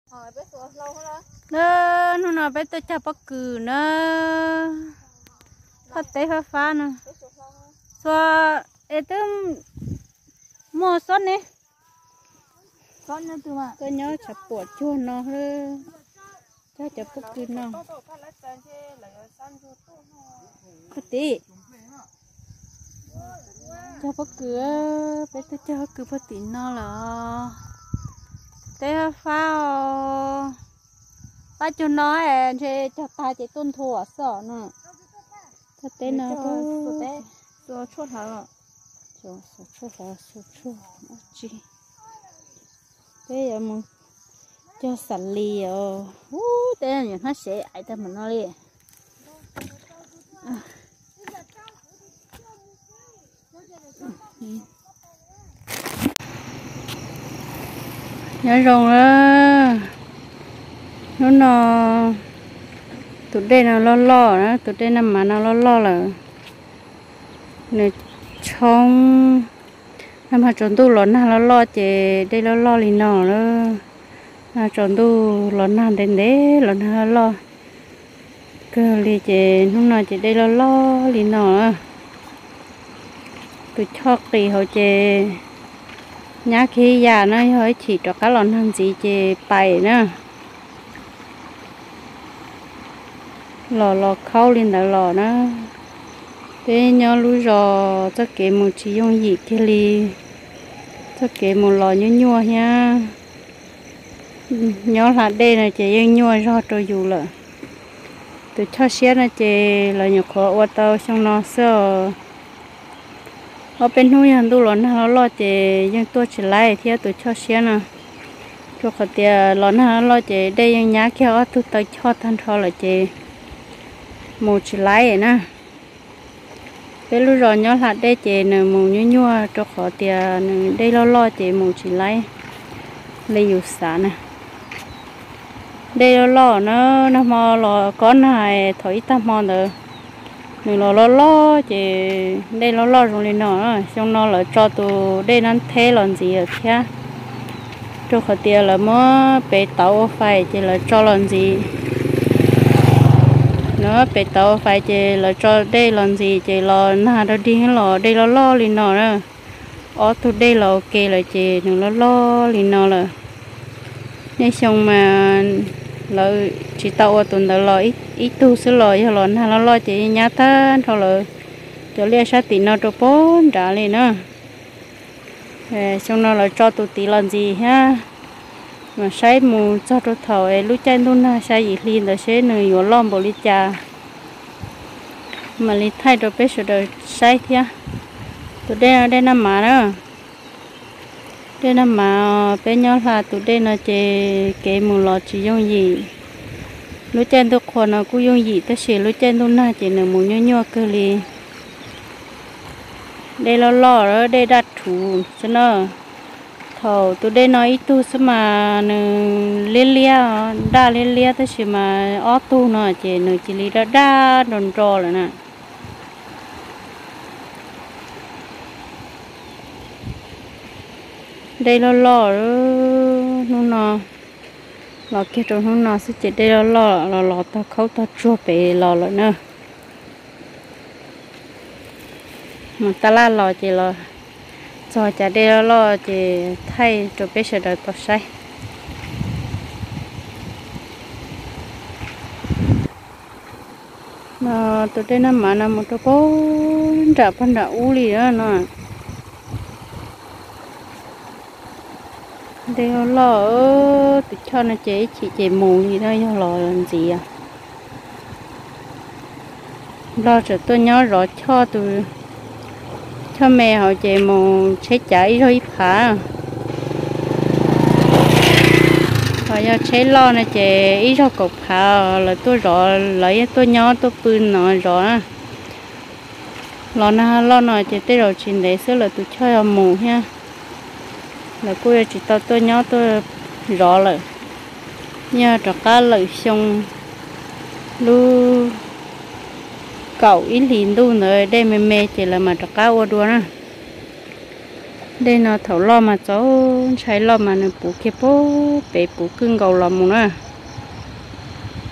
Hnub no peb tuaj cog pob kws na, thaj teb fab fab no. Xuas es twb muaj xob ne. Koj nyob tshav puam cuag no, cog cov pob kws no. Pog tim, cog pob kws, peb tuaj cog pob kws pog tim no lawm. Teb fab fab os. Pab cuag no ntshe cog tag ces tuaj nthua xwb os no. Cog teb no, tshuaj, tshuaj, tshuaj, tshuaj. Peb yuav mus cog xas lis os. Ub, tej hnab sev ais tag npaum no li. Nyob zoo na, hnub no tus dej no loj loj na, tus dej Naj Mav no loj loj lawm. Nws tshoob, nag hmo tsaus ntuj los nag loj loj ces dej loj loj li no na. Nag tsaus ntuj los nag ntev ntev los nag loj loj kawg li ces hnub no ces dej loj loj li no. Tus choj qis hauv ces nyab kiag ib yam na, yog ib chim rov qab los nag ntxiv ces pais na. Los los khaub li ntawd los na. Peb nyob lub zos txoj kev mus tsis yooj yim kiag li, txoj kev mus los nyuaj nyuaj thiab. Nyob hla dej no ces yeej nyuaj zog rau yus lawm. Tus choj siab no ces lawv nyuam qhuav ua tau xyoo no xwb os. Ob peb hnub yog ntuj los nag loj loj ces yeej tuaj tsis laib thiab tus choj siab no. Rau qhov tias los nag loj loj ces dej yeej nyab kiag ob tug taw choj tag nrho lawm ces mus tsis laib na. Peb lub zos nyob hla dej ces nws mus nyuaj nyuaj rau qhov tias nws dej loj loj ces mus tsis laib li yus xav na. Dej loj loj na, nag hmo los kob nag, thaum ib tag hmo ntawd nws los loj loj ces dej loj loj zoo li no. Xyoo no lawv tso tus dej Nab Theb los ntxiv lawm thiab, rau qhov tias lawv muab pem tauv ua fais ces lawv tso los ntxiv. Lawv muab pem tauv ua fais ces lawv tso dej los ntxiv ces los nag rau dig los dej loj loj li no na. Ob tug dej los ua ke lawm ces nws loj loj li no lawm. Nej xyoo mas lawv tsis tau ua tus ntawd los, ib tug xwb los yog los nag loj loj ces yeej nyab tag nrho lawv cov liaj sab tim no rau pem nrad li na. Xyoo no lawv tso tus tid los ntxiv thiab, mas saib mus txog rau thaum es lub caij ntuj nag xya yim hli ntawd seb nws yuav loj npaum li cas, mam li thaij rau peb sawv daws saib thiab. Tus dej no dej Naj Mav na. Dej Naj Mav, peb nyob hla tus dej no ces kev mus los tsis yooj yim. Lub caij ntuj qhua no kuj yooj yim tab sis lub caij ntuj nag ces nws mus nyuaj nyuaj kawg li. Dej loj loj, dej daj rhuv xwb na. Thaum tus dej no ib tug xwb mas nws liab liab, daj liab liab tab sis mas ob tug no ces nws cia li daj daj nro nro lawm na. Dej loj loj, hnub no los kiag rau hnub no xwb ces dej loj loj los los tog khaub tog tsuag pem los lawm na. Mus tab laj los ces los txog cas dej loj loj ces thaij rau peb sawv daws tau saib. No tus dej Naj Mav no mus rau pag nram pag nram ub li no. Dej loj loj, tus choj no ces ib chim ces mus li no yog los ntxiv. Nplog tseem tuaj nyob zov choj, tus choj me hauv ces mus tsheb cav ib zaug ib phav. Ho yog tsheb loj no ces ib zaug kaum phav lawv tuaj zov, lawv yeej tuaj nyob tuaj pw no zov na. Los nag loj no ces tej zaum tsis ntev xwb lawv tus choj yuav mus thiab. Lawv kuj yuav tsis tau tuaj nyob tuaj zov lawm. Yog rov qab lawm xyoo lub kaum ib hlis ntuj ntawd dej me me ces lawv mam rov qab ua dua na. Dej no thaum loj mas txaus ntshai, loj mas nws puv kiag pem puv kwj nkaus los mus na.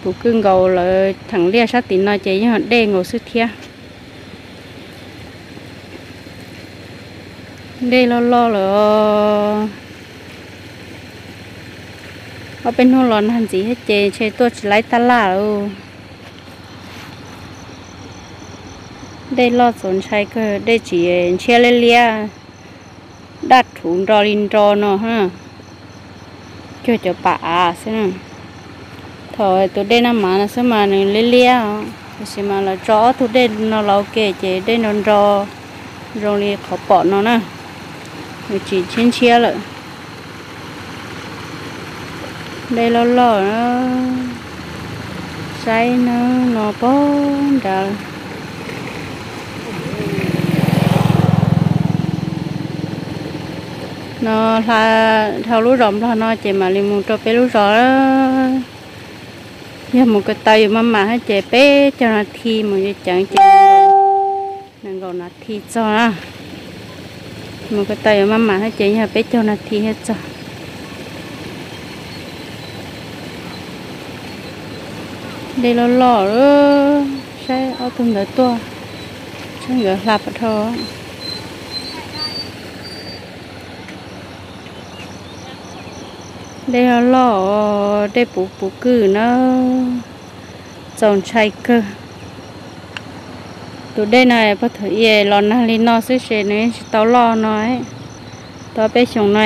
Puv kwj nkaus lawm, theem liaj sab tim no ces yog dej nkaus xwb thiab. Dej loj loj lawm. Ob peb hnub los nag ntxiv thiab ces ntshe tuaj tsis laib taj laj lawm. Dej loj txaus ntshai kawg, dej tsis ntshiab liab liab, daj rhuv nro li nro no, cuag cov pam av xwb. Thaum tus dej Naj Mav no xwb mas nws liab liab, tiam sis mas lawv tso ob tug dej no los ua ke ces dej nro nro zoo li qhov pom no na, nws tsis ntshiab ntshiab lawm. Dej loj loj, saib no pog nrad. No hla dhau lub zos Nplog no ces mam li mus rau peb lub zos. Yog mus ko taw yuav maj mam thiab ces peb caug nas this mus, yuav ceev ces nees nkaum nas this txog na. Mus ko taw yuav maj mam thiab ces yog peb caug nas this thiab txog. Dej loj loj, saib ob tug ntawd tuaj, saib nkawd hla pom dhau. Dej loj loj, dej puv puv kwj na, txaus ntshai kawg. Tus dej no pog thaum ub los nag li no xwb ces nws yeej tsis tau loj no. Tau peb xyoos no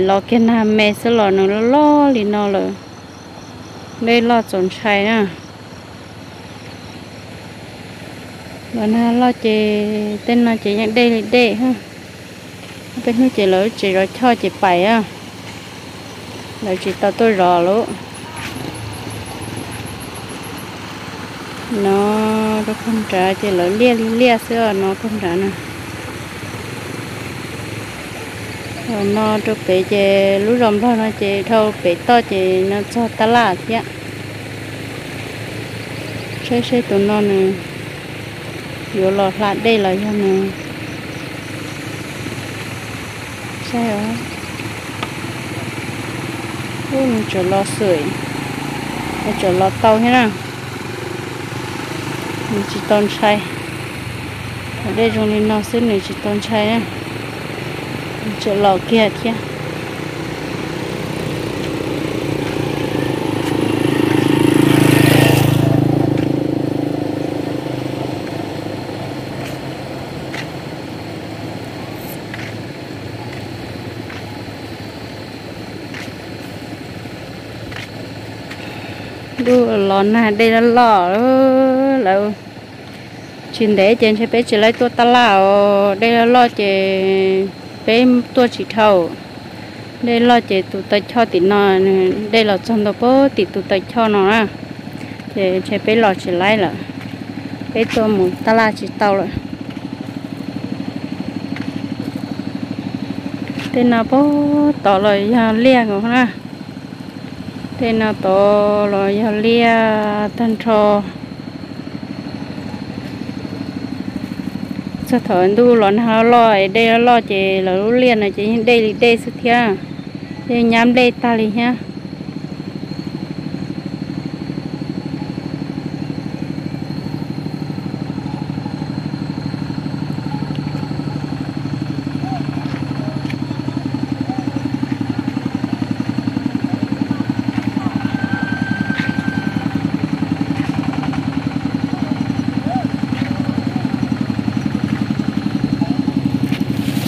los kiag nag me xwb los nws loj loj li no lawm. Dej loj txaus ntshai na. Los nag loj ces tej no ces yeej dej li dej. Peb hnub ces lawv tsev zov choj ces pais, lawv tsis tau tuaj zov lawm. No rau pag nrad ces lawv liaj li liaj xwb os, no pag nrad na. No rau pem ces lub zos Nplog no ces dhau pem toj ces no txog tab laj thiab. Saib seb tus no nws yuav los hla dej los yog nws, saib, nws tseem los xwm, nws tseem los tau thiab na. Nws tsis tau ntshai, dej zoo li no xwb nws tsis tau ntshai na. Nws tseem los kiag thiab. Ntuj los nag dej loj loj, lawv tsis ntev ces ntshe peb tsis laib tuaj tab laj os. Dej loj loj ces peb tuaj tsis dhau. Dej loj ces tus taw choj tim no, dej los txog ntua pem tim tus taw choj no na, ces ntshe peb los tsis laib lawm, peb tuaj mus tab laj tsis tau lawm. Tej no pem tod los yog liaj nkaus na. Tej no tod los yog liaj tag nrho. Txog thaum ntuj los nag loj loj es dej loj loj ces lawv lub liaj no ces yeej dej li dej xwb thiab, yeej nyab nplej tag li thiab.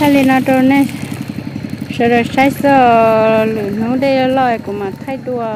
Thaij li no rau nej sawv daws saib xwb, lwm hnub dej loj loj kuv mam thaij dua.